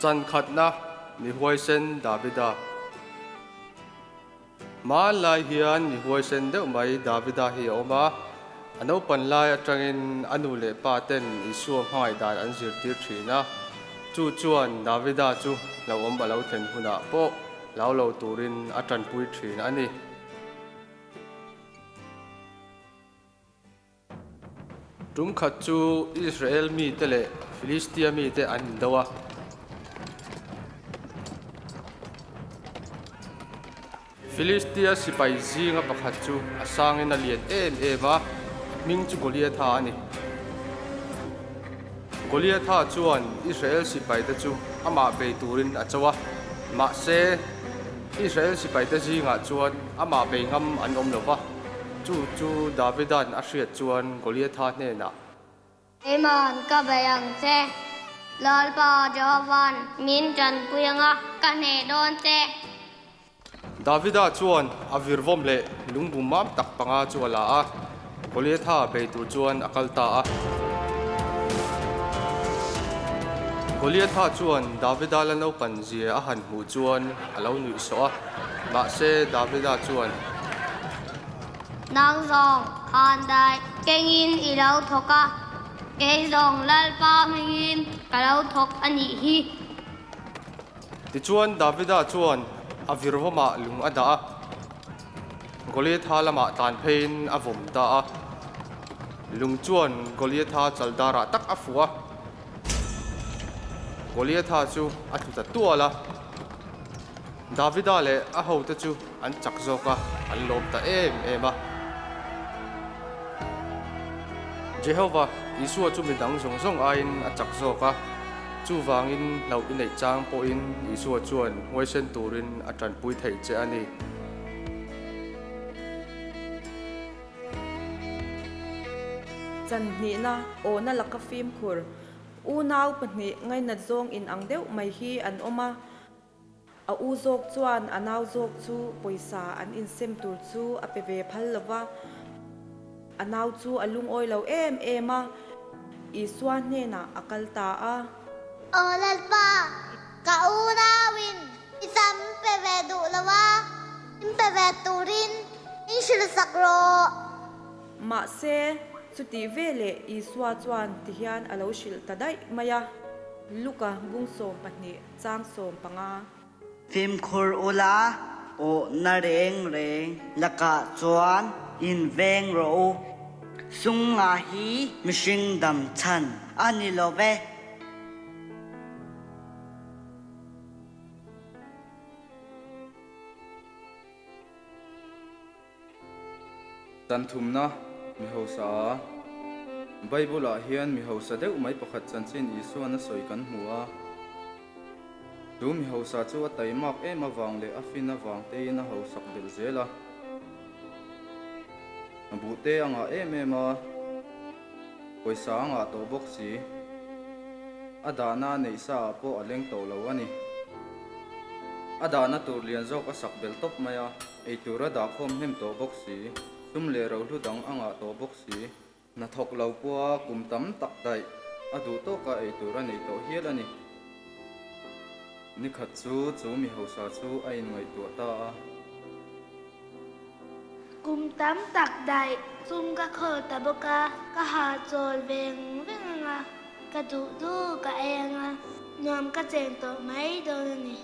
Chan khatna mi huaisen Davida. Hmanlai hian mi huaisen deuh mai Davida hi a awm a, a naupan lai atangin a nu leh pa ten Isua hmangaih dan an zirtir thin a, chu chuan Davida chu hlauhawm a lo thlen hunah pawh hlau lo turin a tanpui thin a ni. Tum khat chu Israel mite leh Filistia mite an indo a. Filistia sipai zinga pakhat chu a sangin a lian em em a, hming chu Goliatha a ni. Goliatha chuan Israel sipaite chu amah bei turin a cho a, mahse, Israel sipaite zingah chuan amah bei ngam an awm lo va. Chu chu Davida'n a hriat chuan Goliatha hnenah. Keima'n ka bei ang che. Lalpa Jehova'n min ṭanpui anga ka hneh dawn che. Davida chuan a virvawm leh lungbum mam tak panga chu a la a, Goliatha bei tur chuan a kal ta a. Goliatha chuan Davida la naupan zia a han hmuh chuan a lo nuih sawh a, mahse Davida chuan. Nang zawng khan dai kengin i lo thawk a, kei zawng Lalpa hmingin ka lo thawk a nih hi. Tichuan Davida chuan a virvawmah lung a dah a, Goliatha lamah tlan pheiin a vawm ta a. Lung chuan Goliatha chaldarah tak a fuh a, Goliatha chu a tlu ta tual a. Davida leh a hote chu an chak zawk a, an lawm ta em em a. Jehova, Isua chu midang zawng zawng aiin a chak zawk a, chuvangin hlauh i neih chang pawhin Isua chuan huaisen turin a tanpui thei che a ni. Chanhnihna, Awna laka fimkhur, unau pahnih ngainat zawng inang deuh mai hi an awm a. A u zawk chuan a nau zawk chu pawisa an insem tur chu a pe ve phal lo va. A nau chu a lungawi lo em em a, Isua hnenah a kal ta a. Aw Lalpa, ka unauin i sam pe ve duh lo a, min pe ve turin min hrilhsak rawh. Mahse, chutih veleh Isua chuan tihian a lo hrilh ta daih mai a, Luka bung 12. Chang 15. Fimkhur ula, awhna reng reng lakah chuan in veng rawh u. Sumnga hi mihring dam chhan a ni lo ve. Chanthumna, Mi hausa a. Bible-ah hian mi hausa deuh mai pakhat chanchin Isuan a sawi kan hmu a. Chu mi hausa chu a taimak em avang leh a fin avang tein a hausak belh zel a. A buhte a ngah em em a, pawisa a ngah tawh bawk si. A dahna a neih sa ah pawh a leng tawh lo a ni. A dahna tur lian zawk a sak belh tawp mai a. Eitur a dahkhawm hnem tawh bawk si, sum leh rohlu dang a ngah tawh bawk si. Hnathawk lo pawha kum tam tak daih a duh tawka eitur a nei tawh hial a ni. Nikhat chu chu mi hausa chu a inngaihtuah ta a. Kum tam tak daih sum ka khawl ta bawk a, ka hahchawl veng veng ang a, ka duh duh ka ei ang a, nuam ka chen tawh mai dawn a ni.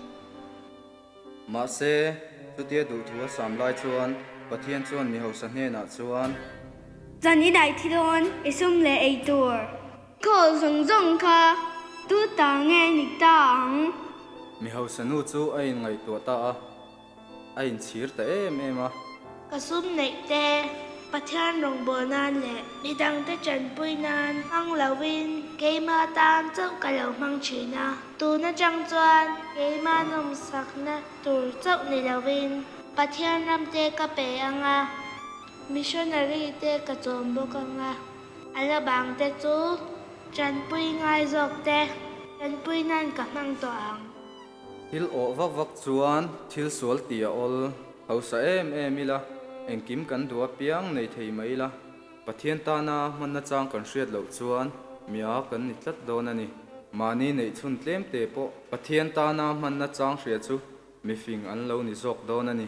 Mahse, chutia duhthu a sam lai chuan Pathian chuan mi hausa hnenah chuan. Zan i daih thi dawn, i sum leh ei tur. Khawl zawng zawng kha tu ta nge ni ta ang? Mi hausa nu chu a inngaihtuah ta a, a inchhir ta em em a. Ka sum neih te, Pathian rawngbâwl nân leh mi dangte ṭanpui nân hmang lovin keimah tân chauh ka lo hmang ṭhîn a. Tûn aṭang chuan keimah nawmsakna tûr chauh ni lovin Pathian ramte ka pe ang a, missionary te ka châwm bawk ang a, a la bângte chu ṭanpui ngai zâwkte ṭanpui nân ka hmang tawh ang. Thil awh vak vak chuan thil sual tih a awl hausa em em ila, engkim kan duh apiang nei thei mai ila, Pathian tana hmanna chang kan hriat loh chuan mia kan ni tlat dawn a ni. Mahni neih chhun tlem te pawh Pathian tana hmanna chang hria chu mifing an lo ni zawk dawn a ni.